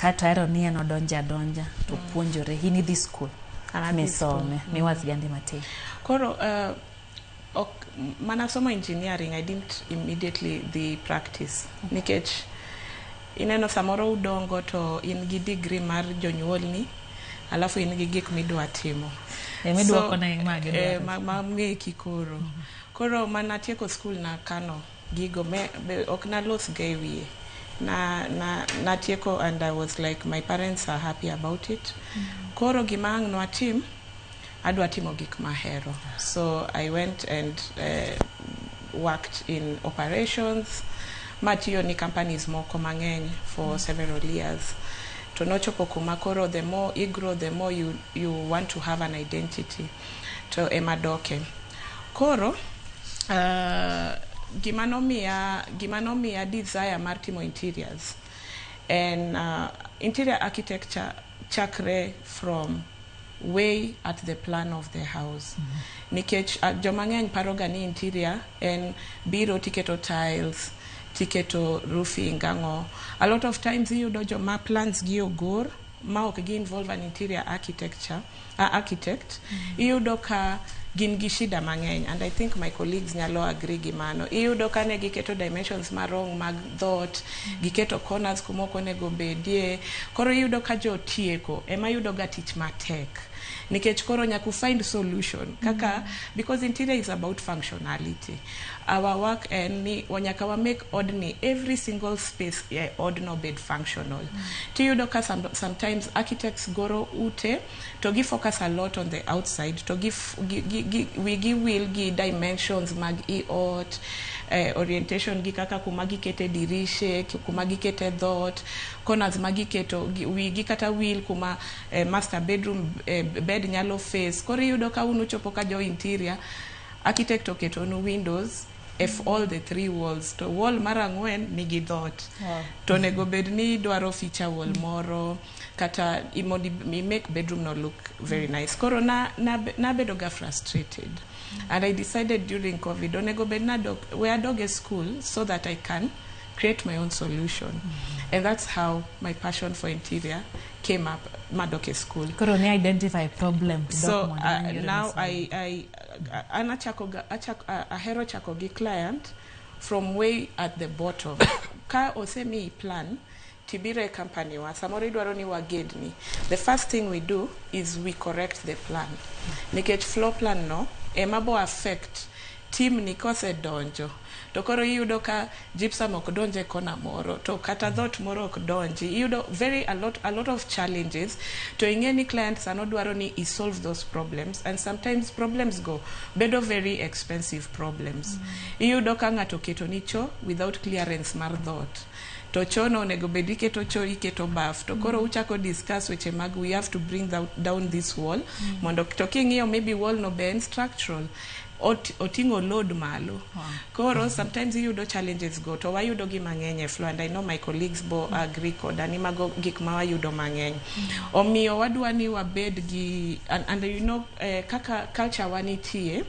Kato ahero ni en odonjo adonja to puonjore. In idhi school. An adhi school. Misome. Miwa sigandi matin. Koro ok mana somo engineering, I didn't immediately dhi practice nikech ineno samoro udongo to in gi degree mar jonyuolni, alafu in gi gik midwa timo. E miduoko ne ma gidwaro. Ma meki koro mana tieko school na kano gigo me, be, ok nalos ga e wiye na natieko and I was like, my parents are happy about it. Koro gima ang' nwatim, adwa timo gik mahero. So I went and worked in operations, matiyo ni companies moko mang'eny for several years, to nochopo kuma koro the more i grow, the more you want to have an identity, to ema doke. Koro gima nomiya desire mar timo interiors en interior architecture chakre from way at the plan of the house, nikech joma ng'eny paroga ni interior en biro tiketo tiles, tiketo roofing, ang'o. A lot of times iyudo joma plans gi ogor ma ok gi involve an interior architect, iyudo ka gin gi shida mang'eny, and I think my colleagues nyalo agree gi mano. Iyudo ka ne giketo dimensions marong mag dhot, giketo corners kuma ok onego bedie. Koro iyudo ka jotieko ema yudo ga tich matek, nikech koro nyaka u find solution kaka, because interior is about functionality. Our work en ni nyaka wa make odni, every single space e odno bed functional. Tiyudo ka sometimes architects goro ute to gi focus a lot on the outside, to gi, gi, gi, gi, wigi wil gi dimensions mag i ot, orientation gi kaka kuma gikete dirishe, kuma gikete dhot, corners ma giketo wigi kata wil kuma master bedroom bed nyalo face. Koro iyudo ka un uchopo ka jo interior architect oketonu windows if all the three walls, to wall mar ang'wen nigi dhot. To onego bed ni idwaro feature wall moro kata mondo i make bedroom no look very nice. Koro na nabedo ga frustrated and I decided during COVID onego bed na we adog e school so that I can create my own solution, and that's how my passion for interior came up, madok e school. Koro ne identify problem. So now I an achako ahero chako gi client from way at the bottom. Ka osemiyi plan tibiro e company wa, samoro idwaro ni wagedni, the first thing we do is we correct the plan, nikech floor plan no ema bo affect team ni kosedonjo. To koro iyudo ka gypsum ok donj e kona moro, to kata dhot moro ok donji. Iyudo very a lot of challenges, to ing'e ni client sano dwaro ni i solve those problems, and sometimes problems go bedo very expensive problems. Iyudo ka ng'ato oketo ni cho without clearance mar dhot, to cho no onego bed iketo cho, iketo baf, to koro uchako discuss weche mag we have to bring down this wall mondo to king'iyo maybe wall no be en structural, oting'o load malo. Koro sometimes iyudo challenges go, to wayudo gi mang'eny e floor, and I know my colleagues bo agree koda ni mago gik ma wayudo mang'eny. Omiyo wadwa ni wabed gi and you know, kaka culture wa nitie.